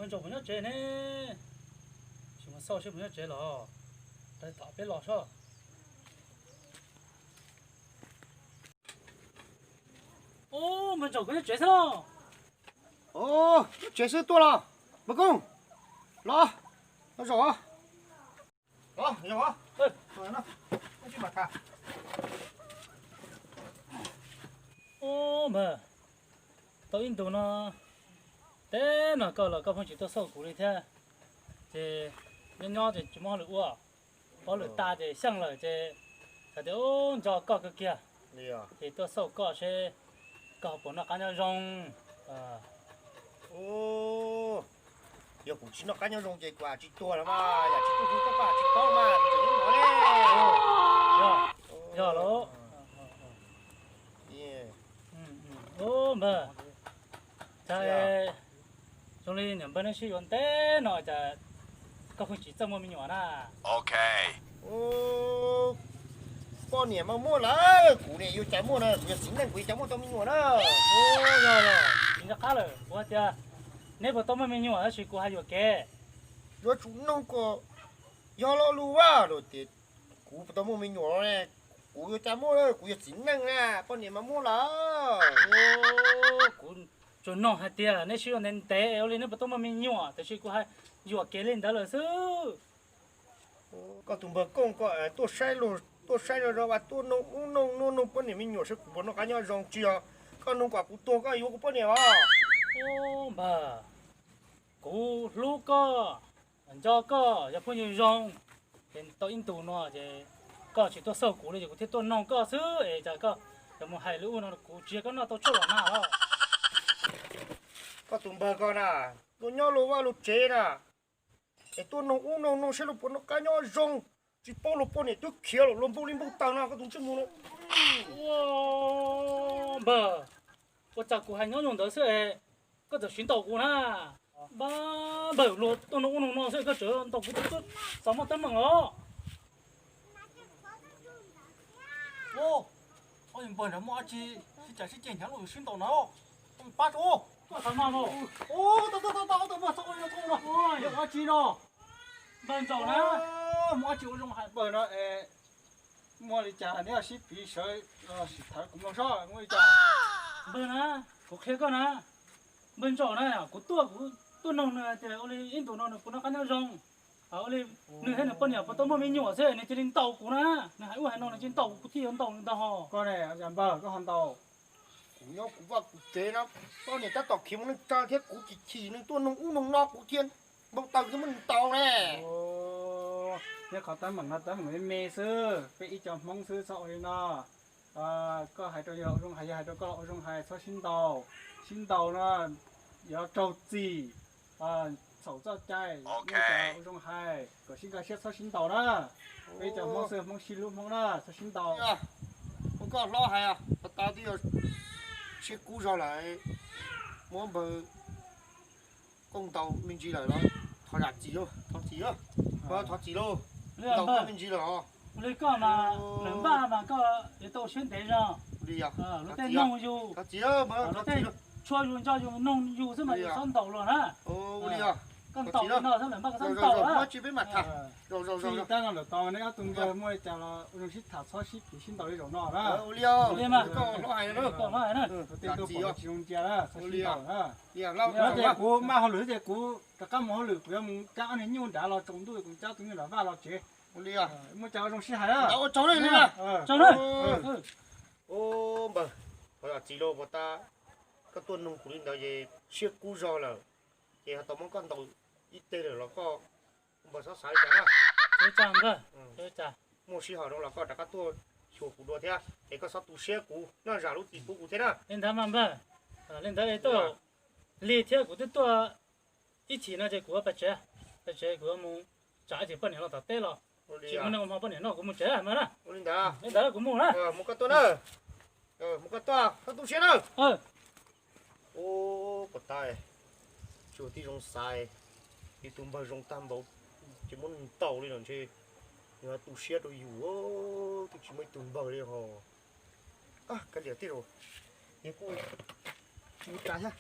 Ntsaum puas nyob tsev ne? Tsis mus xauj seb puas nyob tsev los, thaum peb los soj. Ub, npawg Ntsaum kuj nyob tsev xwb los? Nyob tsev xwb tuaj los. Npawg Kooj, los, los zaum. Los zaum. Ub, npawg, tau ib ntus no teb no koj los koj pheej tsis tuaj xauj kuv li thiab. Ces nyob nyob ces tsis muaj hauj lwm ua, hauj lwm tas ces xyeej lawm ces xav tias ub nco koj kawg kiag, ces tuaj xauj koj seb koj puas noj qab nyob zoo. Yog kuv tsis noj qab nyob zoo ces kuv tsis tuag los mas, yam tsis tuaj hu koj koj tsis paub mas kuv tseem nyob no ne. Yog los. Ub npawg, cas zoo li niam npawg nej sib yuav ntev no cas koj pheej tsis txawj muaj me nyuam na? Poj niam mas muaj lawm, kuv niam yuav cas muaj na, kuv yog txiv neej kuv yuav cas muaj tau me nyuam na. Tsis nco qab lawm, kuv hais tias neb puas tau muaj me nyuam tab sis kuv hais yuam kev. Yuav tsum noog kom yog lo lus vaj lus tias kuv puas tau muaj me nyuam ne, kuv yuav cas muaj, kuv yog txiv neej na, poj niam mas muaj lawm. Kuv tsuas noog hais tias neb sib yuav ntev ntev ua li neb puas tau muaj me nyuam, tiam sis kuv hais yuam kev li ntawd lawm xwb. Koj tus npawg Kooj koj tuaj saib luag, tuaj saib zoj zog, tuaj noog ub noog no, noog poj niam me nyuam seb kuv puas noj qab nyob zoo tsis yog koj noog kom kuv tuag koj yuav kuv poj niam os. Npawg, kuv hlub koj, nco koj yog phooj ywg zoo, ces tau ib ntus no ces koj tsis tuaj xauj kuv li ces kuv thiaj tuaj noog koj xwb es cas koj yuav mus hais li ub no, kuv tsis yog koj noj tau tshuaj los nag los. Koj tus npawg koj na, tuaj nyob luag vaj luag tsev na, es tuaj noog ub noog no seb luag puas noj qab nyob zoo, tsis paub luag poj niam twb khiav lawm luag npau li npau taws no koj tus ntsej muag no. Npawg, ua cas kuv hais nyob zoo ntawd xwb es koj txawm siv ntaus kuv na? Npawg, luag tuaj noog ub noog no xwb koj tseem ntaus kuv, txog muaj teeb meem os. Npawg, nrad muaj dab tsi sib cav sib ceg hnyav luaj yuav sib ntaus na? Pab tso. Tuaj tau mas. Tau tau tau, ob tug npawg txhob ua zoo txhob ua no. Yog dab tsi no? Npawg Ntsaum na, muaj dab tsi ua zoo hais npawg no es. Muaj li cas neb sib piv sawv los sim tham kuv mloog saib muaj li cas. Npawg na, kuv qhia koj na, npawg Ntsaum na, kuv tuaj kuv tuaj noog nws tias ua li ib ntus no nws puas noj qab nyob zoo, ua li nws thiab nws poj niam puas tau muaj me nyuam xwb nws cia li ntaus kuv na, nws hais ua hais no nws cia li ntaus kuv, kuv thiaj yuav ntaus nws ntag hos. Koj ne, npawg koj ho ntaus. Kuv nyob kuv vaj kuv tsev no, poj niam tab tom khiav mus neej tsa thiab kuv chim chim nws tuaj noog ub noog no kuv thiaj npau taws thiaj muab nws ntaus ne. Nyob qhov teeb meem no teeb meem me me xwb, peb ib co Hmoob xwb txhob ua li no. Koj hais rau yawg zoo hais, yawg hais rau koj ua zoo hais, txhob sib ntaus. Sib ntaus no yuav raug txim, txhaum txoj cai, ua zoo hais kom sib nkag siab txhob sib ntaus na. Peb cov Hmoob xwb Hmoob sib hlub Hmoob na, txhob sib ntaus. Ua koj hlob hais, pov tas twb yog siab kub zog lawm, muab npawg Kooj ntaus me ntsis lawm los thov zam txim lauj, thov txim lauj, thov txim lauj, ntaus koj me ntsis lawm os. Ua li koj mas lawv npaj mas koj yuav tau siab ntev zog. Ua li yog, lawv tej noog yus, lawv tej tshua yus nco yus noog yus xwb mas yus txhob ntaus luag na. Ua li yog, koj ntaus li no xwb lawv npaj koj txhob ntaus na. Muab tsis peb mam tham. Tab no lawm tos neb ob tug npawg muaj li cas los ua zoo sib tham txhob sib piv sib ntaus li zaum no na. Ua li mas, koj hlob hais na. Tej tuaj pom tsis zoo cia na txhob sib ntaus na. Yog ces kuv maj hauj lwm ces kuv rov qab mus hauj lwm, kuv yuav mus cab ob niag nyuj nrad los tsaus ntuj kuv cab tus nyuj nram vaj los tsev. Ua li, muaj cas ua zoo sib hais na. Tsaug na. Npawg, thov zam txim lauj, pov tas koj tuaj noog kuv li ntawd ces siab kub zog lawm, ces ho tau muab koj ntaus ib teg lawm los koj npawg txhob xav li cas na. Muaj sij hawm no los koj rov qab tuaj xyuas kuv dua thiab es koj txhob tu siab kuv na, zam lub txim pub kuv thiab na. Li ntawd mas npawg, li ntawd tuaj lig thiab kuv twb tuaj ib chim no ces kuv pais tsev, pais tsev kuv mus tsam ib chim poj niam los tom teb los tsis muaj neeg ua hmo poj niam noj kuv mus tsev mas na. Li ntawd kuv mus na. Mus koj tuaj na. Mus koj tuaj, txhob tu siab na. Ua, pov tas, tsis ua tib zoo xaiv, ib tug npawg zoo tag npaum ces muab nws ntaus li no ntshe nws tu siab rau yus, twb tsis muaj ib tug npawg li ho. Kav liam tej zaum, nws kuj mus tas thiab.